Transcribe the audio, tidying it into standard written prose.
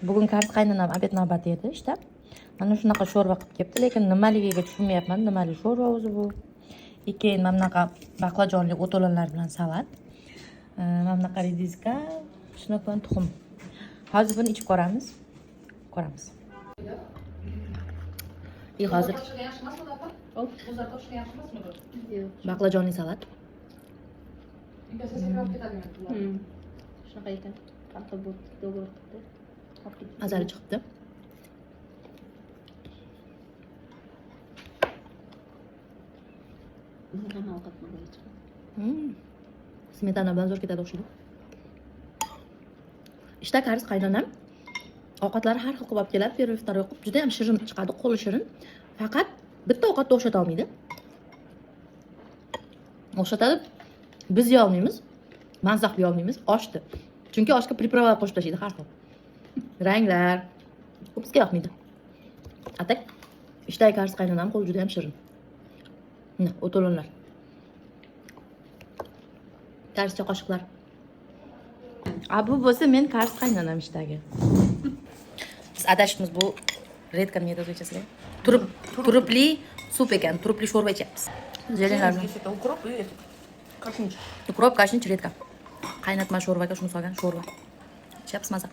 Bugun koreys qaynonam обед navbati edi ishda. Mana shunaqa sho'rva qilib kelibdi, lekin nimaligiga tushunmayapman. Nimali sho'rva o'zi bu? И keyin mana bunaqa baqlajonli o'to'lanlar bilan salat. Mana bunaqa rediska, чеснок bilan tuxum. Hozir buni ichib ko'ramiz. Ko'ramiz. И hozir baqlajonli salat. Shunaqa ekan. Farqi bu to'g'ri qilibdi. Olib ketdi. Mazali chiqibdi. Buni ham ovqat mazali chiqadi. Smetana bilan zo'r ketadi o'xshaydi. Ishda koreys qaynonam ovqatlarni har xil qilib olib keladi, первый, второй qilib, juda ham shirin chiqadi, qo'li shirin. Faqat bitta ovqatni o'xshata olmaydi. O'xshatadi, biz yeya olmaymiz. Mazza qilib yeya olmaymiz oshni. Chunki oshga приправа qo'shib tashlaydi har xil. Ranglar. U bizga yoqmaydi. А так ishdagi koreys qaynonam qo'li juda ham shirin. Mana, o'to'lanlar. Koreyscha qoshiqlar. A bu bo'lsa men koreys qaynonam ishdagi. Biz adashibmiz, bu редко nima edi o'zbekchasiga? Turib, turibli sup ekan, turibli sho'rva ichyapmiz. Зелень lar. Здесь это укроп и этот, кашнич. Укроп, kashnich, редька. Qaynatma sho'rvaga shuni solgan sho'rva. Ichyapmiz maza.